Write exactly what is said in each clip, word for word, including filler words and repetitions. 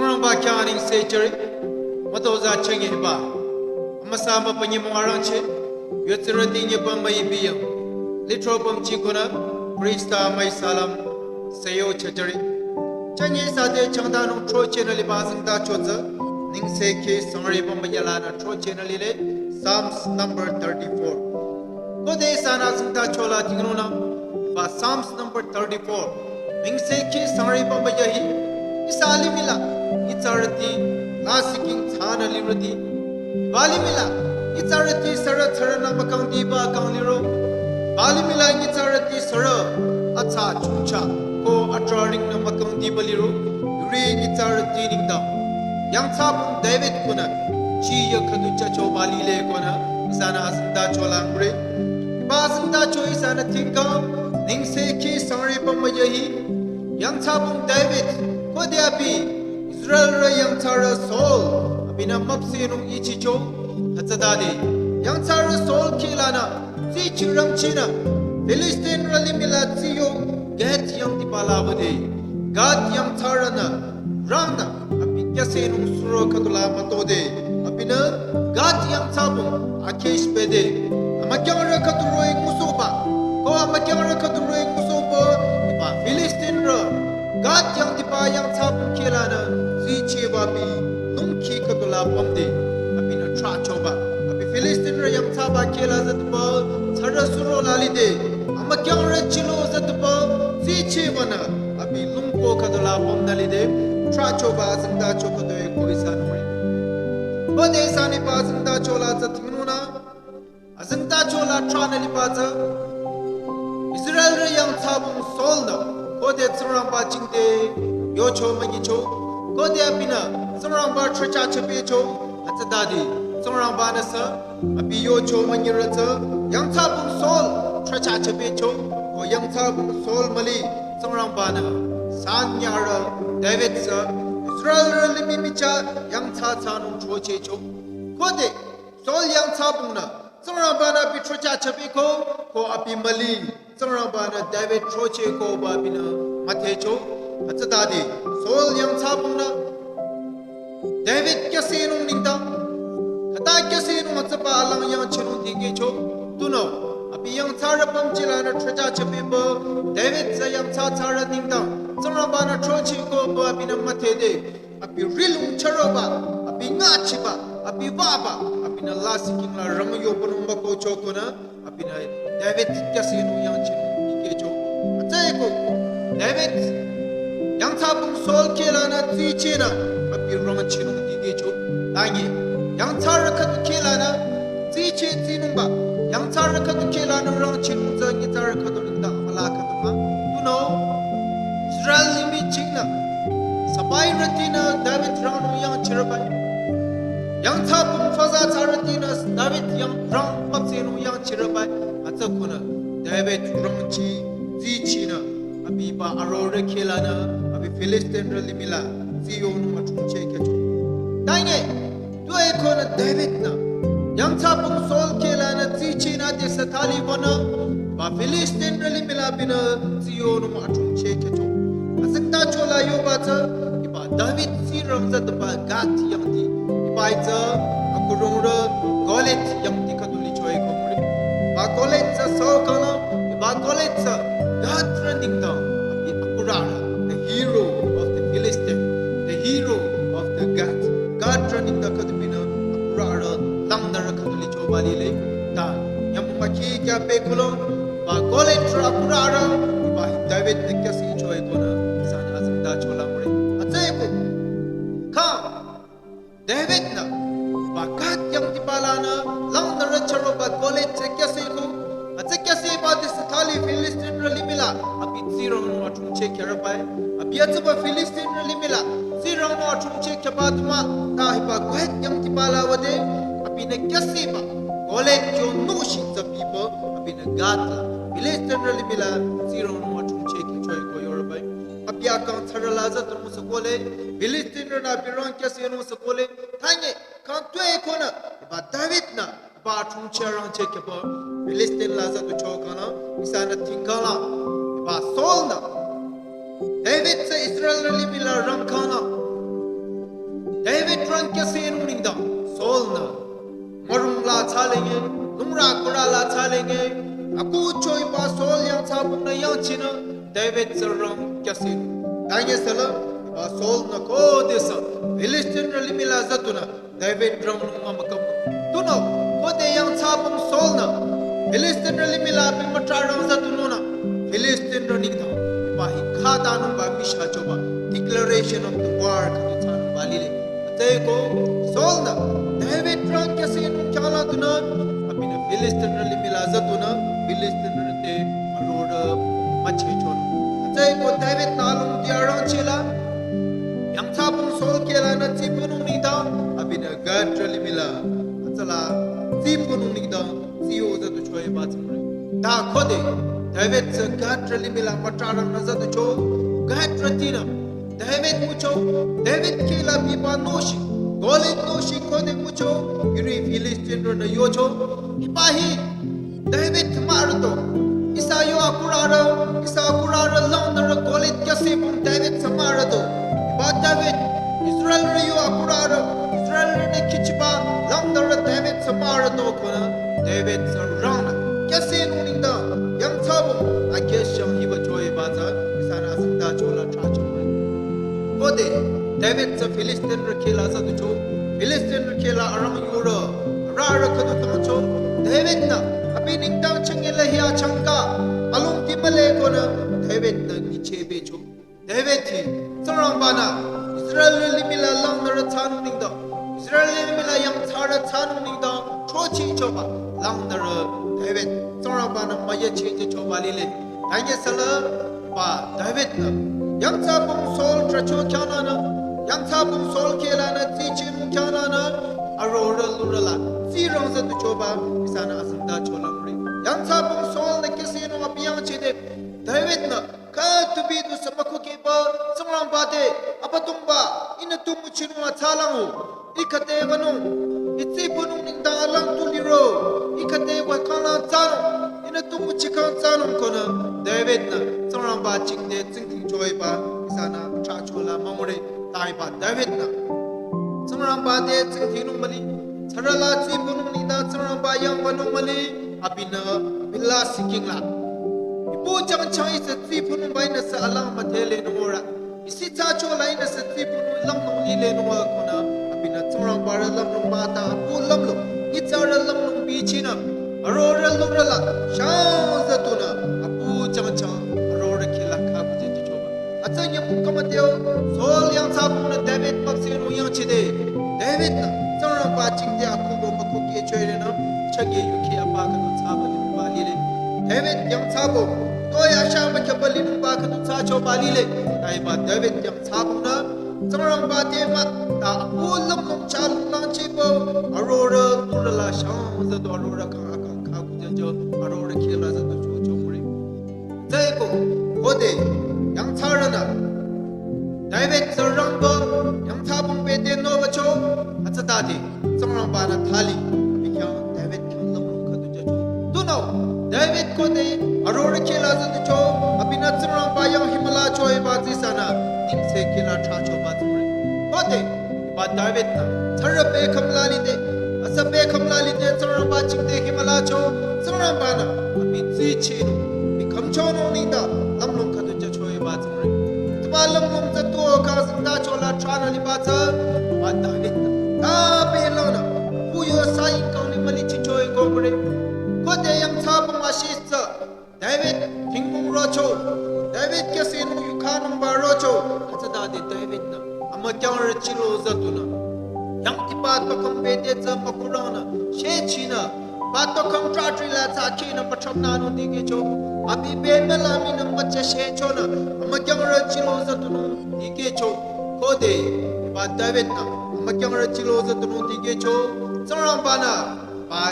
Tsingrangba khyang anengse jüre, mütozah chünye hiba amüsa mübünyi mung arangcheh, yutsirüti nyübü müipi yang, lithro pümji kunü, Khrista müi salam, seyo chajüre. Chünye sade changdanung throchehnü liba azengtacho tsü, nengsekhi sangreba müyalanü throchehnü lile, Psalms number thirty-four. Khode ihsanü azengtacho la tingrunü, hiba Psalms number thirty-four. Nengsekhi sangreba müya hi, ihsa alimihla, nyitsarüti, lasih king thsanü lirüti. Hiba alimihla, nyitsarüti sürü tsürünü mükangdiba kang liro. Hiba alimihla nyitsarüti sürü atsa chungcha ko atraringnü mükangdiba liro. Yuri nyitsarüti nengdang yangthsabung David kunü, chiya khüdu chachoba lile konü, ihsanü azengtacho la ngure. Hiba azengtacho ihsanü tingkang, nengsekhi sangreba müya hi, yangthsabung David, khode abi, Israelrü yangthsarü Saul, abinü müpsehnung ichicho, hütsütade, yangthsarü Saul khehlanü, tsichirangchinü, Filistinrü limihla tsiyo, Gath yangdiba la wüde, Gath yangthsarünü, rangnü, abi kyasehnung suro khüdula mütode, abinü, Gath yangthsabung, Akish bede, amükyangrü khüdu roh-i ngusohba, ko amükyangrü khüdu roh-i ngusohba, hiba Filistinrü, Gath yangdiba yangthsabung khehlanü, tsichehba abi, lungki khüdula pümde, abinü trahchoba, abi Filistinrü yangthsaba khehla zütba, tsürü suro la lide, amükyangrü chilo zütba, tsichehbanü, abi lungko khüdula pümnü lide, trahchoba azengtacho khüdu-e ko ihsanü ngure. Khode ihsanü hiba azengtacho la tsü tingrunü, azengtacho la trahnü liba tsü, Israelrü yangthsabung Saul-nü, khode Tsingrangba jingte, yocho münyicho, khode abinü, Tsingrangba thrücha chübecho, hütsütade, Tsingrangbanü sü, abi yocho münyirü tsü, yangthsabung Saul, thrücha chübecho, ko yangthsabung Saul müli, Tsingrangbanü, sanyarü, David sü, Israelrü limih michah, yangthsa thsanung throchehcho. Khode, Saul yangthsabungnü, Tsingrangbanü abi thrücha chübeko, ko abi müli, Tsingrangbanü David throchehkoba abinü müdhecho, hütsütade, Saul yangthsabungnü, David kyasehnung nengdang, khüta kyasehnung hütsüba alang yangchinung dikehcho, tunüo, abi yangthsarü pümjilanü thrücha chübeba, David tsü yangthsa thsarü nengdang, Tsingrangbanü throchehkoba abinü müdhede, abi rihlong chüroba, abi ngachiba, abi wüba, abinü lasih king la rang yohpünung mükohcho konü, abinü David kyasehnung yangchinung dikehcho. Hütsüeko, David, yangthsabung Saul khehlanü tsichehnü, abi rangchinung dikehcho. Tangi, yangthsarü khüdu khehlanü, tsicheh tsinungba, yangthsarü khüdu khehlanü rangchinung tsü nyitsarü khüdu nengdang amüla khüdu mah. Tunüo, Israel limih jingnü, sipairütinü David rangnung yangchirübai. Yangthsabung füza thsarütinü David yang rang müpsehnung yangchirübai. Hütsükonü David rangchi, tsichinü, abi hiba arorüh khehlanü, abi Filistinrü limihla, tsiyonung achungcheh khyücho. Tangi, tuepü konü David-nü, yangthsabung Saul khehlanü tsichehnü adesü thali wünü, hiba Filistinrü limihla abinü tsiyonung achungcheh khyücho. Azengtacho la yoba tsü, hiba David tsirang zütba Gath yangdi, hiba hi tsü, akurungrü Goliath yangdi khüdu licho-e ko ngure. Hiba Goliath tsü sü kangla, hiba Goliath tsü Gath rü nengdang, abi akurarü, the hero of the Philistine, the hero of the Gath. Gath rü nengdang khüdu abinü akurarü langnürü khüdu lichoba lile. Ta, nyümong akhi kya pehkhulo, hiba Goliath rü akurarü, hiba hi David-nü kyasi icho-e konü, ihsanü azengtacho la ngure. Hütsüeko, kha, David-nü, hiba Gath yangdiba lanü, langnürü chüroba Goliath tsü kyasiko, hütsü kyasiba adesü thali Filistinrü limihla, abi tsirangnung achungcheh khyürübai, abi hütsüba Filistinrü limihla, tsirangnung achungcheh khyüba du mah, ta hiba Gath yangdiba la wüde, abinü kyasiba, Goliath yo nushi tsü biba, abinü Gath la, Filistinrü limihla, tsirangnung achungcheh khyücho-e ko yorübai. Abi akang thsarü la züdunung sü kohle, Filistinrünü abi rang kyasinung sü kohle, tangi, kang tuepü konü, hiba David-nü, hiba achungcheh rangcheh khyüba, Filistin la züducho kangla, ihsanü tingkangla, hiba Saul-nü, David tsü Israel limihla rangkangla, David rang kyüsenung nengdang Saul-nü mürung la thsalenge, lungra kura la thsalenge, aku choiba Saul yangthsabung nü yangchinü David tsü rang kyüsenung. Tanye sala, ba Saul-nü khodesü Filistinrü limih la züdunü David rangnung mümükap. Tunüo, khode yangthsabung Saul-nü Filistinrü limih la abi mütra rang züdununü Filistinrü nengdang hiba hi khatanungba michah choba declaration of the war khüdu thsanungba lile. Hütsüeko Saul-nü David rang kyüsenung khyangla dunü abinü Filistinrü limih la züdunü Filistinrü te arorüh müchehchonü. Hütsüeko David-nü alongdi arangchehla yangthsabung Saul kehlanü tsipünung nengdang abinü Gath-rü limih la hütsüla tsipünung nengdang tsiyo züdu choiba tsingre. Ta khode David tsü Gath-rü limih la mütra rangnü züducho, Gath-rütinü David ngucho, David kehla biba nohshi, Goliath nohshi khode ngucho, hiri Filistinrünü yocho, hiba hi David mah-rüto, ihsa yo akurarü, ihsa akurarü langnürü Goliath kyüsebong David tsü mah-rüto. Hiba David, Israelrü yo akurarü, Israelrünü khichiba langnürü David tsü mah-rüto konü, David tsü rangnü kyüsenung nengdang yangthsabung akeshang hiba choiba tsü ihsanü asingda chola trahcho. Khode David tsü Filistinrü kehla züducho, Filistinrü kehla arang yurü, arüh khüdu tangcho, David-nü abi nengdang changela hi achangka alongdi mühle konü David-nü nyichehbecho. David hi Tsingrangba-nü Israel limih la langnürü thsanung nengdang, Israel limih la yangthsarü thsanung nengdang chochichoba langnürü David Tsingrangba-nü müyachehchehchoba lile. Tanye sala ba David-nü yangthsabung Saul trahcho khyanglanü, yangthsabung Saul kehlanü tsichinung khyanglanü arorüh lurüla tsirang züduchoba ihsanü asingda cholangre. Yangthsabung Saul-nü kyüsenung abi yangchehde David-nü khütubi du sü mükhukehba Tsingrangba te, Abüdongba, ihnü tu nguchinung athsalang-o, ih khüde wünung, ih tsipünung nengdang alang tu liro, ih khüde wükhanglang thsanung, ihnü tu nguchikhang thsanung konü David-nü Tsingrangba jingte tsingdhing choiba ihsanü trahchola müngure. Ta hiba David-nü Tsingrangba te tsingdhingnung müli, tsarüla tsipünung nengdang Tsingrangba yang wünung müli, abinü abila sikingla, ipu changchang ihsa tsipünungba ihnüsü alang müdhelenung ora, isi thsachola ihnüsü tsipünung langnung lilenung a konü, abinü Tsingrangbarü langnung mah ta apu langnung, nyitsarü langnung bichinü arorüh lurüla shang züdunü apu changchang arorüh kihla khakujehchehchoba. Hütsü nyümong khamateo Saul yangthsabungnü David müpsehnung yangchide, David-nü Tsingrangba jingte akhubo mükhukehchoirenü chage yuki apa khüdu thsaba linungba lile. David yangthsabung toi asha mükhaba linungba khüdu thsachoba lile. Ta hiba David yangthsabungnü Tsingrangba te mah ta apu lümlong chalunglang chibo arorüh lurüla shang züdu arorüh kang akang khakujehcho arorüh kihla züdu chochongre. Tsüeko khode yangthsarünü David tsü rangba yangthsabung bete nobacho, hütsütade Tsingrangba-nü thali abi khyang David khyang lümlong khüdu jücho. Tunüo David khode arorüh kihla züducho, abinü Tsingrangba yang himülachoiba tsü ihsanü nengse kihla trahchoba tsingre. Khode hiba David-nü tsarü bekhümla lide, asü bekhümla lide Tsingrangba jingte himülacho, Tsingrangba-nü abi tsichinung, abi khümchonung nengdang lümlong khüdu jüchoiba tsingre. Hütsüba lümlong tsü tuo kang asingda chola trahnü liba tsü hiba David-nü ta belangnü kuyo saying kang ni mülichichoi kongre. Khode yangthsabung asih tsü David dhingmong rocho, David kyüsenung yukhanungba rocho, hütsütade David-nü amükyangrü chilo züdunü yangdiba tokhang bete tsü mükurangnü shechinü ba tokhang tratrila tsü khinü müthrapnünung dikehcho, abi bemüla minü müchashechonü amükyangrü chilo züdunung dikehcho. Khode hiba David-nü amükyangrü chilo züdunung dikehcho, Tsingrangba-nü ba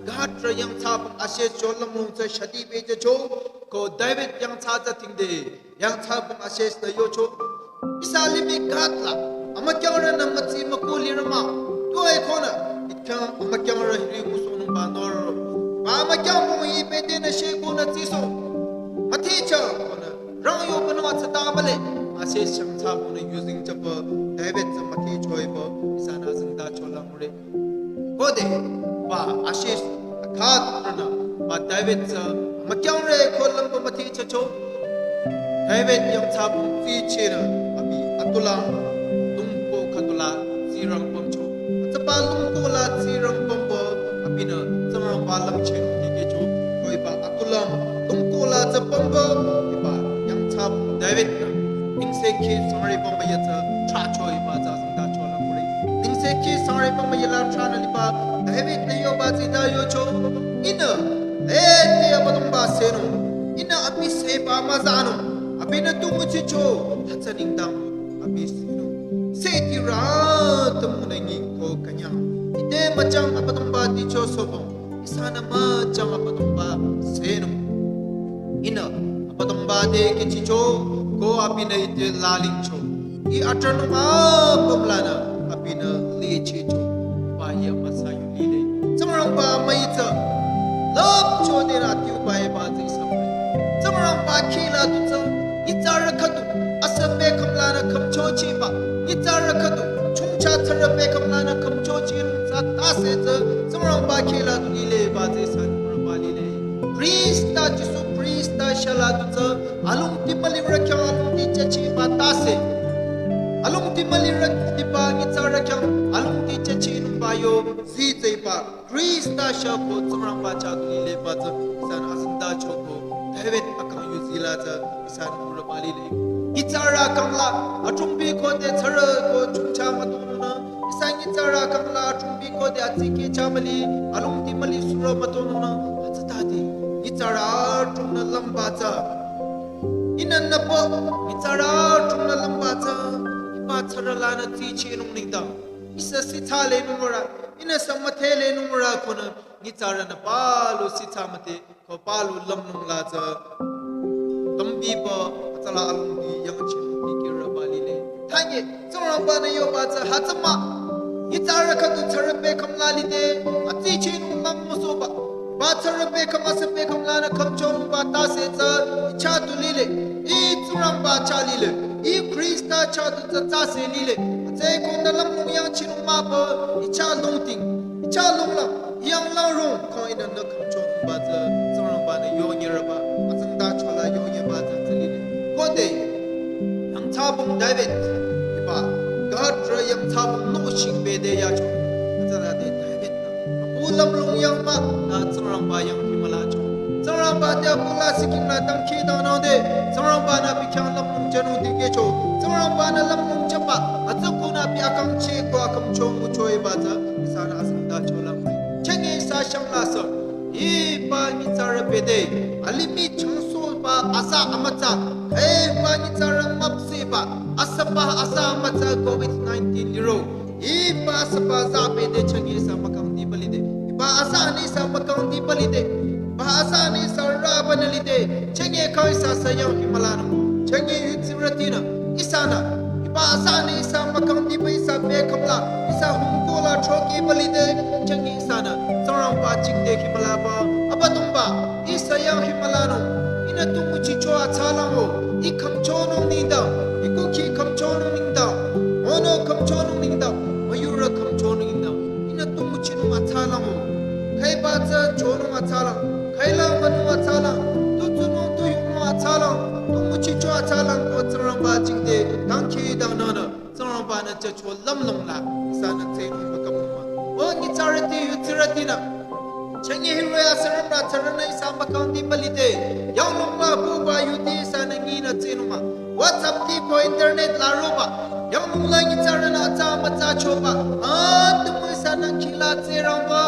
Gath-rü yangthsabung asih cho lümlong tsü shadi bejücho, ko David yangthsa tsü dhingde yangthsabung asih-nü yocho, ihsa limih Gath la amükyangrünü mütsi müku lirü mah, tuai konü ih khyang amükyangrü hiri ngusohnungba noro. Ba amükyangbung hi betenü shekonü tsisoh müdhecha konü rangyo bünü atsata mühle, Ashe shangthsa bunü yuzeng chapü David tsü müthehchoiba ihsanü azengtacho langre. Khode ba ashe akhatrünü ba David tsü mükyangre ko lümba müthehchocho. David yangthsa bung tsichenü abi atulang lungko khüdula tsirang pümcho. Atsüba lungko la tsirang pümba abinü Tsingrangba lümcheh dikehcho. Ko hiba atulang lungko la tsü pümba hiba yangthsa bung David nü nengsekhi sangre pümba ya tsü thracho hiba tsü azengtacho langre. Nengsekhi sangre pümba ya la thranü liba David nü yoba tsita yocho. Ihnü lede Abüdongba senung. Ihnü abi seba müzanung. Abinü tu nguchicho. Hütsü nengdang abi senung. Seti rü tümünü nyi ko künyang. Ite müchang Abüdongba ticho sobong. Ihsanü müchang Abüdongba senung. Ihnü Abüdongba te kihchicho ko abinü ite lalingcho. Ih atranung apüm lanü abinü lichehcho. Ba ya müsa yu lile. Tsingrangba müitsü. Lüpcho de rü tiu ba eba tsü ihsa. Tsingrangba khila tu tsü. Nyitsarü khüdu. Asü bekhüm lanü khümchochiba. Nyitsarü khüdu. Chungcha tsarü bekhüm lanü khümchochi nung tsü tase tsü. Tsingrangba khila tu lile ba tsü ihsa nung rüba lile. Khrista Jisu Khrista shala tu tsü. Alongdi mülirü khyang alongdi chachiba tase. Alongdi mülirü tiba nyitsarü khyang alongdi chachi nungba yo zitsüba. Khrista shako Tsingrangba chah tu lile ba tsü ihsanü azengtacho ko David akang yu zila tsü ihsanü rüba lile. Nyitsarü akang la atrungbi khode tsarü ko chungcha mütonungnü. Ihsa nyitsarü akang la atrungbi khode atsiki cha müli, alongdi müli sürü mütonungnü. Atsütade nyitsarü atrungnü lümba tsü. Ihnü nüpü nyitsarü atrungnü lümba tsü. Hiba tsarü lanü tsichenung nengdang. Ihsa sitsa lenung rü, ihnü sü müthe lenung rü konü nyitsarünü palu sitsa müthe. Ko palu lümnung la tsü. Tümbiba, atsala alongdi yangchinung dikeh rüba lile. Tanye, Tsingrangba nü yoba tsü hütsü mah. Nyitsarü khüdu tsarü bekhüm la lide. Atsichenung lang müsohba. Ba tsarü bekhüm asü bekhüm lanü khümchonungba tase tsü. Ih chah tu lile. Ih Tsingrangba chah lile. Ih Khrista chah tu tsü tase lile. Atsü konü lümnung yangchinung mahba. Ih chah longding. Ih chah longlang. Yanglang rong kang ihnü nü khümchonungba tsü Tsingrangba nü yonyirüba, azengtacho la yonyeba tsü tsü lile. Khode yangthsabung David, hiba, God rü yangthsabung nohshing bede yacho. Atsütade David nü apu lümlong yangmah nü Tsingrangba yang himülacho. Tsingrangba te apu la siking nü dangkhidangnangde, Tsingrangba nü abi khyang lümlong jünung dikehcho. Tsingrangba nü lümlong jüba, atsü konü abi akangcheh ko akhümcho ngucho hiba tsü ihsanü azengtacho lang. Chenge ihsa shangla sü. Hiba nyitsarü bede. Alimih changsohba aza amütsa. Hiba nyitsarü müpsehba. Asüba aza amütsa covid nineteen liro. Hiba asüba aza bede chenge ihsa mükangdiba lide. Hiba aza anü ihsa mükangdiba lide. Hiba aza anü ihsa rübanü lide. Chenge kang ihsa sü yang himülanung. Chenge yutsirütinü. Ihsanü, hiba aza anü ihsa mükangdiba ihsa bekhüm la, ihsa hungko la chokiba lide, chenge ihsanü, Tsingrangba jingte himülaba, Abüdongba, ihsa yang himülanung, ihnü tu nguchicho atsalang o, ih khümchonung nengdang, ih kukhi khümchonung nengdang, mono khümchonung nengdang, müyurü khümchonung nengdang, ihnü tu nguchinung atsalang o, khüiba tsü chonung atsalang, khüila münung atsalang, tu tsunung tu yungnung atsalang, tu nguchicho atsalang ko Tsingrangba jingte dangkhidangnangnü, Tsingrangba nü jücho lümlong la, ihsanü tsehnung mükapnung mah. O nyitsarüti yutsirütinü, chenge hiroh-i asürümrü tsarünü ihsa mükangdiba lide, yanglong la buba yuti ihsanü nyinü tsehnung mah. WhatsApp ti ko internet la roba, yanglong la nyitsarünü atsa mütsa choba, atümung ihsanü khila tsehrangba,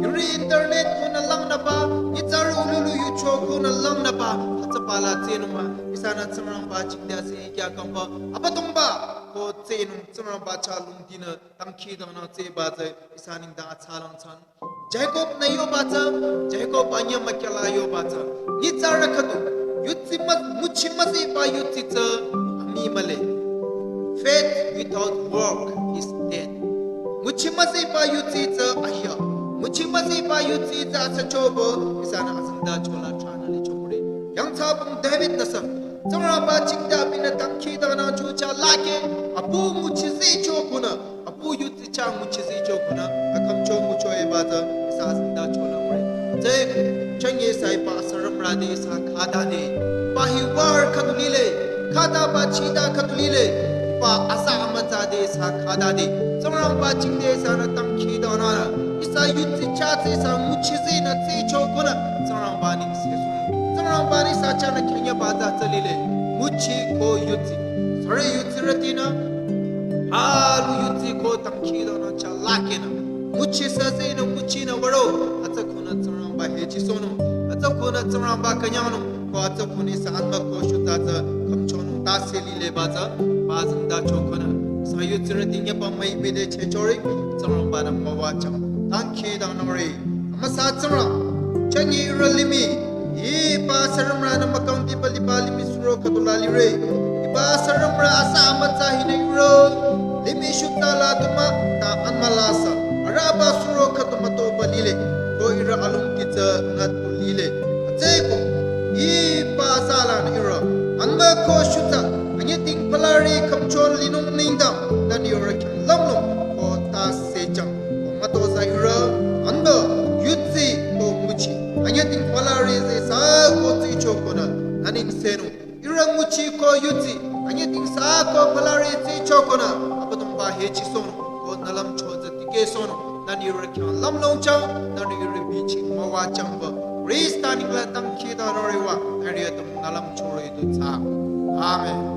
yuri internet kunü langnüba, nyitsarü ululu yucho kunü langnüba, atsüba la tsehnung mah, ihsanü Tsingrangba jingte asi kya kangba, Abüdongba, ko tsehnung Tsingrangba chah lungdinü, dangkhidangnang tsehba tsü, ihsa nengdang atsalang tsan. Jakob nü yoba tsü, Jakob anyü mükyala yoba tsü. Nyitsarü khüdu, yutsi mü-, nguchi müzihba yutsi tsü, amii mühle. Faith without work is dead. Nguchi müzihba yutsi tsü, ahia. Nguchi müzihba yutsi tsü, asüchoba, ihsanü azengtacho la thranü lichokure. Yangthsabung David nü sü. Tsingrangba jingte abinü dangkhidangnang chucha lake, apu nguchizicho kunü, apu yudsi chah nguchizicho kunü, akhümcho ngucho eba tsü, ihsa azingdacho nangre. Tsü, chünye ihsa hiba asürümrü te ihsa khüta de, hiba hi war khüdu lile, khütaba chita khüdu lile, hiba asa amütsa te ihsa khüta de, Tsingrangba jingte ihsanü dangkhidangnang, ihsa yudsi chah tsü ihsa nguchizinü tsicho kunü, Tsingrangba nengse Tsingrangba nengse ihsa chahnü khenyaba tsü tsü lile. Nguchi ko yudsi. Sürü yudsirütinü. Halu yudsi ko dangkhidangnang chah lakenü. Nguchi süzinü nguchinü würo. Atsa kunü Tsingrangba hechisohnung. Atsa kunü Tsingrangba künyangnung. Ko atsa kunü ihsa anmü ko shuta tsü khümchonung tase lileba tsü. Ba azingdacho kunü. Ihsa yudsirüti nyeba müi bide chechore. Tsingrangbanü müwajüng. Dangkhidangnangre. Amüsa Tsingrang, chünye ihrü limih, hiba asürümrünü mükangdiba liba limih suro khüdu la lire. Hiba asürümrü asa amütsa hinü ihrü limih shuta la du mah ta anmü la sü. Arüba suro khüdu mütoba lile. Ko ihrü alongdi tsü ngatu lile. Atsüko, hiba asa lanü ihrü anmü ko shuta, anyüding palari khümcho linung nengdang, nü ihrü khyang lümlong ko tase jüng. Ko mütozah ihrü, anbü, yudsi, ko nguchi. Anyüding palari tsü ihsa ko tsicho kunü, nü nengsenung. Ihrü nguchi ko yudsi, anyüding ihsa ko palari tsicho kunü, Abüdongba hechisohnung, ko nü lümcho tsü dikehsohnung, nü ihrü khyang lümlong jüng, nü ihrü bichi müwajüngba. Khrista nengla dangkhidangnangre wa, nü ihrü adong nü lümchore du thsa. Amen.